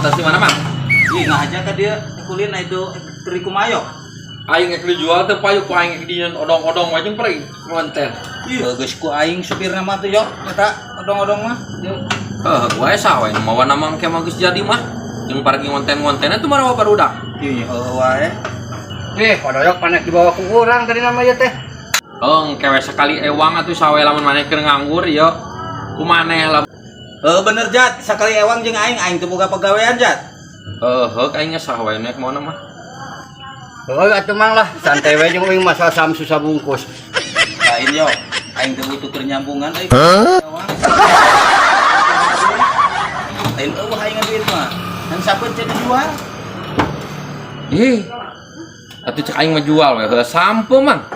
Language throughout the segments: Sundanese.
Atas di mana, Mang? Ih, ngahaja ka dia kulina itu teri kumayo. Aing ek dijual teh payu ku aing ek dijieun odong-odong wae jeung pergi ngonten. Ih, geus ku aing supirna mah tuh yo, eta odong-odong mah. Yo. Heuh, gua sawe nu mawa namang ke mah geus jadi mah. Jeung pargi ngonten-ngontenna tuh marawa barudak. Ih, heuh wae. Eh, padoyok panek dibawa ku urang tadi nama ieu teh. Eng, kewe sekali ewang atuh sawe lamun maneh keur nganggur yo. Ku maneh lah. Heuh bener Jat, sakali ewang jeung aing, aing teu boga pagawean Jat. Heuh, aing geus sawe nek maona mah. Heuh atuh Mang lah, santai we jeung uing masalah samsu sabungkus. Lain yo, aing teu butuh keur nyambungan euy. Ewang. Lain eueuh aing duit mah. Dan sapeun teu dijual. Ih. Atuh cek aing mah jual we heuh sampo, Mang.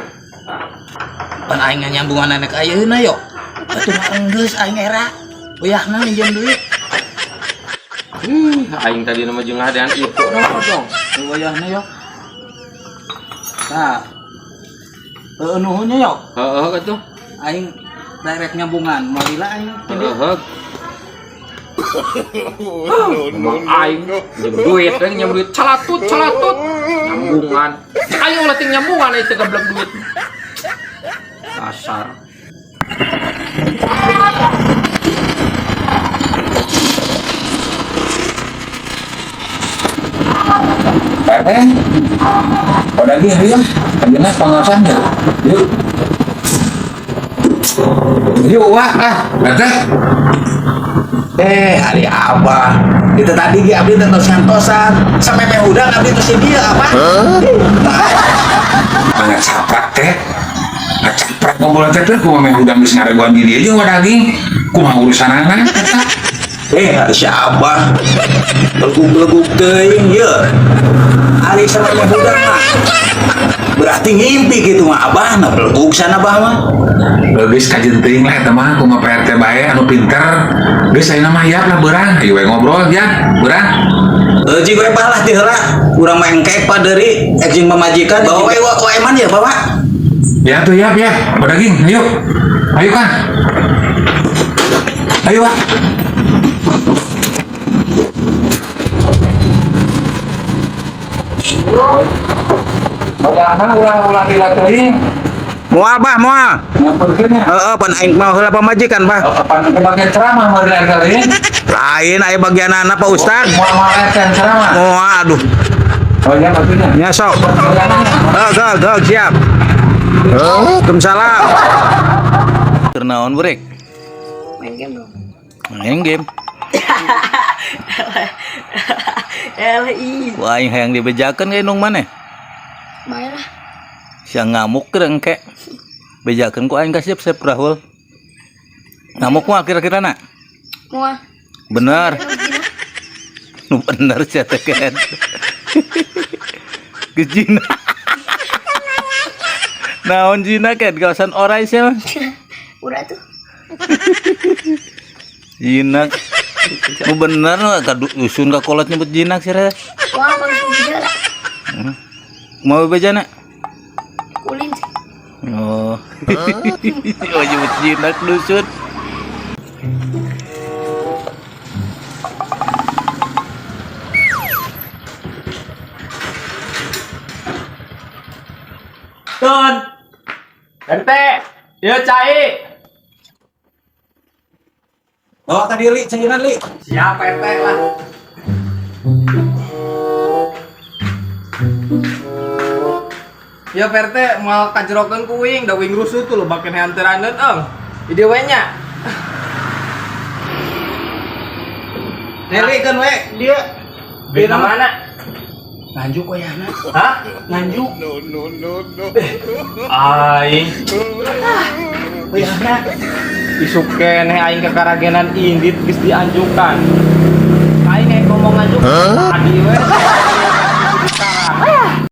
Pan aing nyambungan anak ayeuna yo. Atuh mah enggeus aing era. Uyahna minjem duit. Ih, aing tadi nama jeung ngadean ieu odong. Uyahna yo. Tah. Heuh nuhunnya yo. Heuh atuh. Aing direct nyambungan, moal lila aing. Heuh. Ngomong aing minjem duit, we nyam duit calatut calatut nyambungan. Cek aing ulah ting nyambungan aing teu geblek duit. Dasar. Teteh, lagi ayo, ayeuna pangasan ya. Yuk. Yuk wah ah, Teteh. Eh, hari abah. Itu tadi ge abdi teh tos ngantosan. Sampai meh hudang abdi tos di dieu apa? Mangga caprak teh. Ngacaprak ngobrol teh teh kumaha meh hudang geus ngareguan di dieu jeung daging. Kumaha urusanana eta? Eh, hari si abah. Belegug-belegug teuing ye. Ari sampai meh hudang mah. Berarti ngimpi gitu mah abah na belegug sana abah mah. Geus kajen teuing lah eta mah kumaha PRT bae anu pinter. Geus ayeuna mah yap lah beurang. Ayo we ngobrol ya, beurang. Euy we bah lah ti heula. Urang mah engkek paderi ek jeung pamajikan bawa we wa eman ya bawa. Ya tuh yap yap, daging, ayo. Ayo kan. Ayo, Wak. Padahal ulah-ulah dilatih. Moal bah moal. Nyamperkeun ya. Heeh, pan aing mau heula pamajikan bah. Kapan ke bagian ceramah meureun kali. Lain aya bagian anak Pak Ustad. Moal moal eta ceramah. Moal aduh. Oh iya maksudnya. Nya sok. Gog gog gog siap. Waalaikumsalam. Keur naon brek? Main game dong. Main game. LI. Wah, aing hayang dibejakeun ka indung maneh. Main lah. Sia ngamuk keur engke. Bejakeun ku aing ka siap-siap rahul. Ngamuk mah kira-kira na? Moal. Bener. Nu bener sia teh kan. Geus jina. Naon jina kan kawasan orai sia mah. Udah tuh. Jinak. Nu bener ka dusun ka kolot nyebut jinak sih re. Wah, langsung beja lah. Mau bejana? Kulin. Oh. Oh nyebut jinak dusun. Tun. RT, ieu cai. Bawa ka diri cairan li. Siap RT lah. Ya PRT moal kajerokeun ku uing, da uing rusuh tuh lo bakeun hanteraneun eung. Di dieu we nya. Neli kan we dia. Di mana? Nganjuk wayahna. Hah? Nganjuk. Aing. Wayahna. Isuk keneh aing kekaragenan indit geus dianjukan. Aing ngomong nganjuk tadi we.